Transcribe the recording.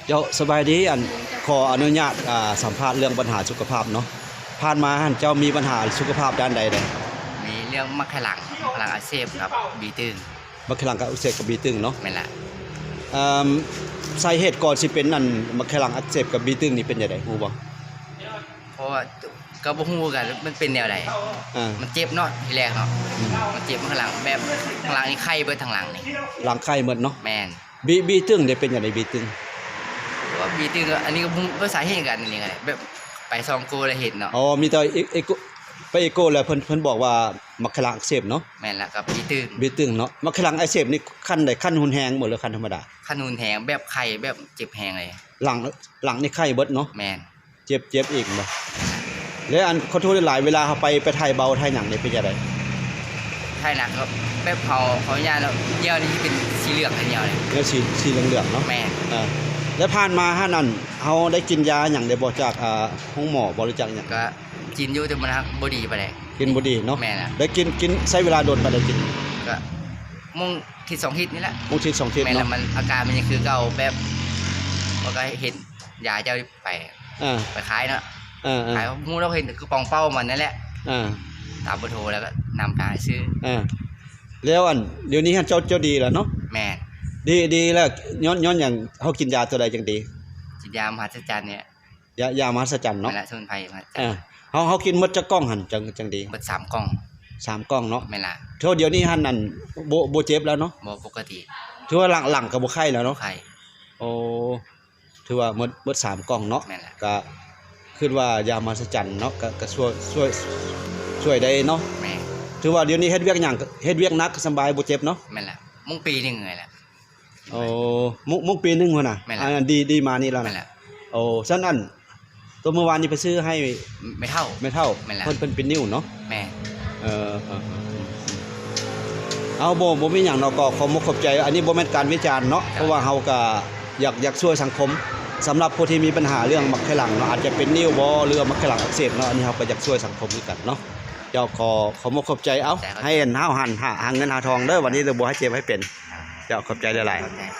ເຈົ້າ ສະບາຍດີ. ອັນ ຂໍອະນຸຍາດ ອ່າ ສຳພາດເລື່ອງບັນຫາສຸຂະພາບເນາະ. ຜ່ານມາຫັ້ນເຈົ້າມີບັນຫາສຸຂະພາບດ້ານໃດແດ່? ມີເລື່ອງໝາກໄຂ່ຫຼັງ ໝາກໄຂ່ຫຼັງອັກເສບກັບບີຕຶງ. ໝາກໄຂ່ຫຼັງກັບອັກເສບກັບບີຕຶງເນາະ? ແມ່ນລະ. ເອີ່ມ ສາເຫດກ່ອນຊິເປັນອັນໝາກໄຂ່ຫຼັງອັກເສບກັບບີຕຶງນີ້ເປັນຈັ່ງໃດ ຮູ້ບໍ່? ເພາະວ່າກໍບໍ່ຮູ້ຄືກັນ ມັນເປັນແນວໃດ. ອ່າ ມັນເຈັບເນາະ ທີແລກເນາະ. ອືມ ມັນເຈັບຂ້າງຫຼັງ ແບບຂ້າງຫຼັງນີ້ໄຂ່ເບິດ ທາງຫຼັງນີ້ ຫຼັງໄຂ່ເບິດເນາະ? ແມ່ນ. ບີ ບີຕຶງເດ ເປັນຈັ່ງໃດບີຕຶງ? ວ່າບີຕຶງ ອັນນີ້ກໍບໍ່ຮູ້ສາເຫດກັນ ອັນນີ້ກໍໄດ້ ແບບໄປສອງໂກແລ້ວເຫັນເນາະ. ອໍ ມີແຕ່ເອ ເອໂກ ໄປເອໂກແລ້ວເພິ່ນ ເພິ່ນບອກວ່າໝາກໄຂ່ຫຼັງອັກເສບເນາະ? ແມ່ນລະ ກັບບີຕຶງ. ບີຕຶງເນາະ. ໝາກໄຂ່ຫຼັງອັກເສບນີ້ຂັ້ນໃດ? ຂັ້ນຮຸນແຮງບໍ່ ຫຼືຂັ້ນທຳມະດາ? ຂັ້ນຮຸນແຮງ ແບບໄຂ່ ແບບເຈັບແຮງເລີຍ. ຫຼັງ ຫຼັງນີ້ໄຂ່ເບິດເນາະ? ແມ່ນ. ເຈັບ ເຈັບອີກບໍ່? ແລ້ວອັນ ຂໍໂທດຫຼາຍໆ ເວລາເຮົາໄປ ໄປຖ່າຍເບົາຖ່າຍຫຍັງນີ້ເປັນຈັ່ງໃດ? ຖ່າຍໜັກກໍແບບເຮົາ ເຮົາຍ່າງແລ້ວ ແນວນີ້ຊິເປັນສີເຫຼືອງແນວນີ້ ແນວສີ ສີເຫຼືອງໆເນາະ? ແມ່ນ. ເອີ ແລ້ວຜ່ານມາຫັ້ນ ອັນ ເຮົາໄດ້ກິນຢາຫຍັງໄດ້ບໍ່ ຈາກ ອ່າ ໂຮງໝໍບໍ່ ຫຼືຈາກຫຍັງ? ກໍກິນຢູ່ ແຕ່ມັນຮັກບໍ່ດີປານໃດ. ກິນບໍ່ດີເນາະ? ແມ່ນລະ. ໄດ້ກິນ ກິນ ໃຊ້ເວລາດົນປານໃດກິນ? ກໍມື້ທິດສອງທິດນີ້ແຫຼະ. ມື້ທິດສອງທິດເນາະ? ແມ່ນລະ. ມັນ ອາການມັນຍັງຄືເກົ່າ ແບບ ເຮົາກໍເຫັນຢາເຈົ້າ ໄປ ເອີ ໄປຂາຍເນາະ. ເອີໆ ຂາຍ ຮູ້ແລ້ວເຫັນຄືປ່ອງເປົ້າມັນນັ້ນແຫຼະ. ເອີ ຕາມເບີໂທແລ້ວກໍນຳທາງໃຫ້ຊື້. ເອີ ແລ້ວອັນ ດຽວນີ້ຫັ້ນເຈົ້າ ເຈົ້າດີແລ້ວເນາະ? ແມ່ນ. ດີ ດີແລ້ວ ຍ້ອນ ຍ້ອນຫຍັງເຮົາກິນຢາຕົວໃດຈັ່ງດີ? ກິນຢາມະຫັດສະຈັນນີ້. ຢາ ຢາມະຫັດສະຈັນເນາະ? ແມ່ນລະ ສະໝຸນໄພມະຫັດສະຈັນ. ເອີ ເຮົາ ເຮົາກິນໝົດຈັກກ່ອງຫັ້ນ ຈັ່ງ ຈັ່ງດີ? ໝົດສາມກ່ອງ. ສາມກ່ອງເນາະ? ແມ່ນລະ. ເທົ່າດຽວນີ້ຫັ້ນ ອັນ ບໍ່ ບໍ່ເຈັບແລ້ວເນາະ? ບໍ່ ປົກກະຕິ. ຖືວ່າຫຼັງ ຫຼັງກໍບໍ່ໄຂ້ແລ້ວເນາະ? ບໍ່ໄຂ້. ໂອ້ ຖືວ່າໝົດ ໝົດສາມກ່ອງເນາະ? ແມ່ນລະ. ກະຄິດວ່າຢາມະຫັດສະຈັນເນາະ ກະ ກະຊ່ວຍ ຊ່ວຍ ຊ່ວຍໄດ້ເນາະ? ແມ່ນ. ຖືວ່າດຽວນີ້ເຮັດວຽກຫຍັງ ເຮັດວຽກໜັກສະບາຍ ບໍ່ເຈັບເນາະ? ແມ່ນລະ. ມຸ້ງປີໜຶ່ງນີ້ແຫຼະ. ໂອ້ ມຸ້ງ ມຸ້ງປີໜຶ່ງພຸ້ນນະ? ແມ່ນລະ. ອັນ ອັນດີ ດີມານີ້ແລ້ວນະ? ແມ່ນລະ. ໂອ້ ຊັ້ນອັນ ຕົວມື້ວານນີ້ໄປຊື້ໃຫ້ແມ່ເຖົ້າ. ແມ່ເຖົ້າ. ແມ່ນລະ. ເພິ່ນ ເພິ່ນເປັນນິ້ວເນາະ? ແມ່ນ. ເອີ ເອີ ເອີ ເອົາ ບໍ່ ບໍ່ມີຫຍັງເນາະ ກໍຂໍມຸກຂອບໃຈ. ອັນນີ້ບໍ່ແມ່ນການວິຈານເນາະ ເພາະວ່າເຮົາກໍຢາກ ຢາກຊ່ວຍສັງຄົມ ສຳລັບຜູ້ທີ່ມີບັນຫາເລື່ອງໝາກໄຂ່ຫຼັງເນາະ ອາດຈະເປັນນິ້ວບໍ່ ຫຼືວ່າໝາກໄຂ່ຫຼັງອັກເສບເນາະ ອັນນີ້ເຮົາກໍຢາກຊ່ວຍສັງຄົມຄືກັນເນາະ. ເຈົ້າ ຂໍ ຂໍມຸກຂອບໃຈ. ເອົາ ໃຫ້ອັນເຮົາຫັນ ຫາ ຫາເງິນຫາທອງເດີ ວັນນີ້ເດີ ບໍ່ໃຫ້ເຈັບໃຫ້ເປັນ. ເຈົ້າ ຂອບໃຈຫຼາຍໆ. ຂອບໃຈ.